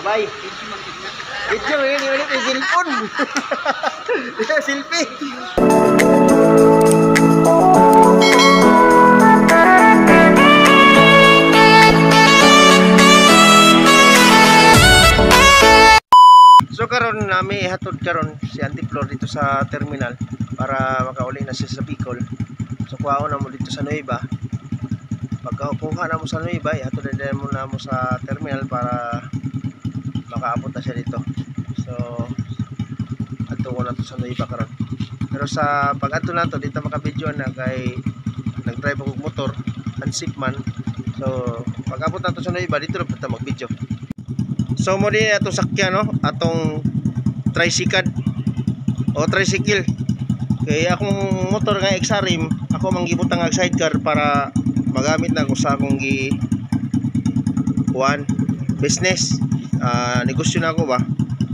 Bye-bye. Video yun, ulit yung cellphone. Selfie. So karon nami ihatod karon si Auntie Flor dito sa terminal para makauli na siya sa Bicol. So kuhaon na mo dito sa Nueva. Pagkakuha na mo sa Nueva, ihatod na mo na mo sa terminal para makaabot na siya dito. So adto ko na to sa Nueva karon. Pero sa pag-adto nato dito maka-video na kay nag-drive ako og motor, unsafe man. So pag-abot nato sa Nueva dito na pud ta mag-video. So mo din atong sakyan, no, atong tricycle o tricycle. Kay akong motor nga XRM, ako mang gibutang ang sidecar para magamit na ko sa akong gi kuan business. Negosyo na ako ba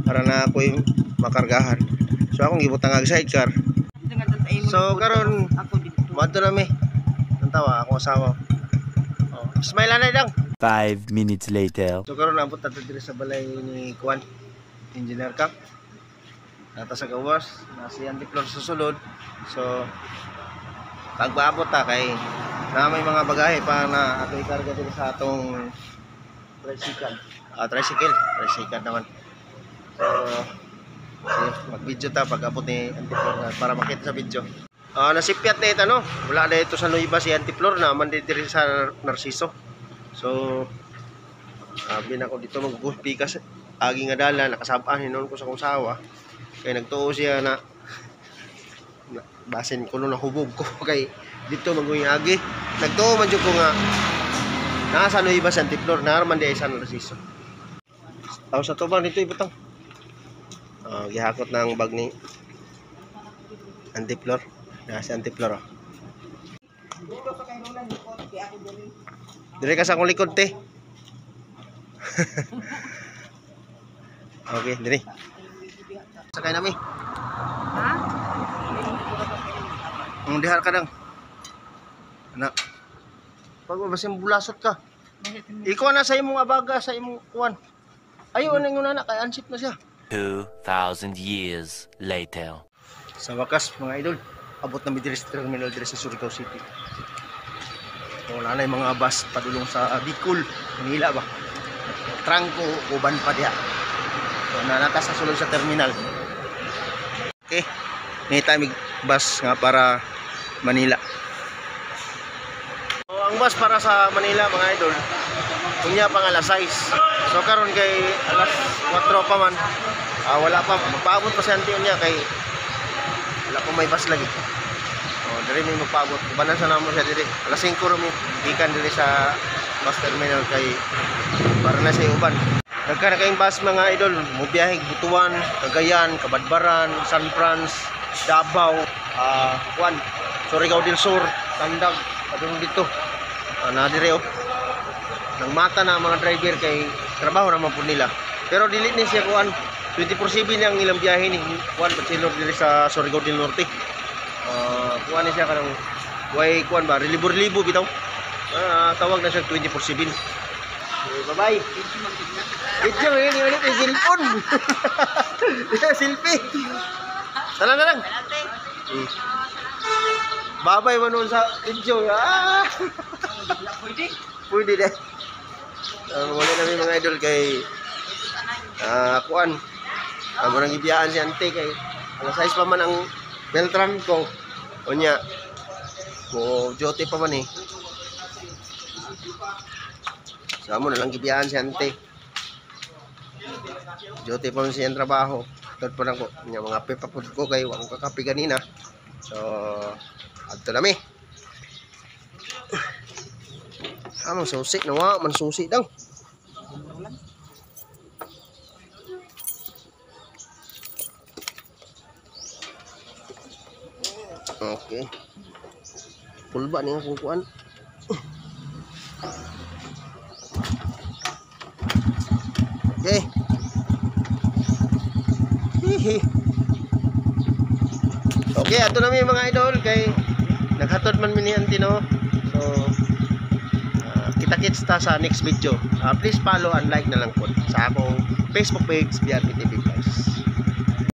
para na ako yung makargahan. So akong gibutang ang sidecar. So karon moadto na mi. Tantawa akong asawa. Oh, smile na lang. 5 minutes later. So karon naabot na diri sa balay ni Kuan, Engineer Kap. Nata sa gawas, na si Auntie Flor sa sulod. So pagpaabot ta kay na may mga bagahe pa na ato ikarga diri sa atong tricycle. Tricycle naman. So sige, mag-video ta pag abot ni Auntie Flor na para makita sa video. Nasipyat na ito, no? Wala na ito sa Nueva si Auntie Flor na man diri sa Narciso. So sabi na ko dito magpikas agi nga dala nakasabaan hinon ko sa akong sawa kay nagtuo siya na basin ko no nahubog ko kay dito maguy agi nagtuo man jud ko nga nasa Nueva sa Auntie Flor naa man di sa Narciso. Aw sa tubang dito ibutang. Gihakot na ang bag ni Auntie Flor. Na si Auntie Flor. Oh. Dire ka sa akong likod, te. Okay, dire. Sakay nami. Ha? Ang dihar ka dang. Anak. Pag basin bulasot ka. Ikaw na sa imong abaga, sa imong kuan. Ayo na ingon anak kay ansip na siya. 2000 years later. Sa wakas mga idol, abot na mi diri sa terminal diri sa Surigao City. Wala na yung mga bus padulong sa Bicol, Manila ba. Trangko, uban pa diha. So nanata sa sulod sa terminal. Okay, may time bus nga para Manila. So, ang bus para sa Manila mga idol, unya pang alas 6. So karon kay alas 4 pa man. Wala pa, magpaabot pa si auntie unya kay wala pa may bus lagi. Oh, diri mi magpaabot. Ubanan sa namo siya diri. Alas 5 ra mi gikan diri sa bus terminal kay para na sa uban. Daghan na kayong bus mga idol, mobiyahe Butuan, Cagayan, Cabadbaran, San Franz, Davao, kuan, Surigao del Sur, Tandag, padung dito. Na dire oh. Nang mata na ang mga driver kay trabaho naman pud nila. Pero dili ni siya kuan 24/7 ni ang ilang biyahe ni kuan bachelor diri sa Surigao del Norte. Kuan ni siya kanang way kuan ba relibo-relibo bitaw. Tawag na siya 24/7. Okay, bye-bye. Video yun, ulit yung cellphone. Selfie. Tara na lang. Bye-bye man nun sa video. Ah! Pwede deh. Wala namin mga idol kay kuan. Amo nang gibiyaan si ante kay alas 6 pa man ang Beltran ko. Unya. Mo duty pa man eh. So amo na lang gibiyaan si ante. Duty pa man siya ang trabaho. Tod pa lang ko. Unya mga kape pa pud ko kay wa ko kakape ganina. So adto na mi. Amang susi na wa man susi daw. Okay. Pulba ni akong kuan. Okay. Hihi. Okay, ato na mi mga idol kay naghatod man mi ni auntie, no. So Kita-kits ta sa next video. Please follow and like na lang po sa akong Facebook page, BRP TV Vlogs.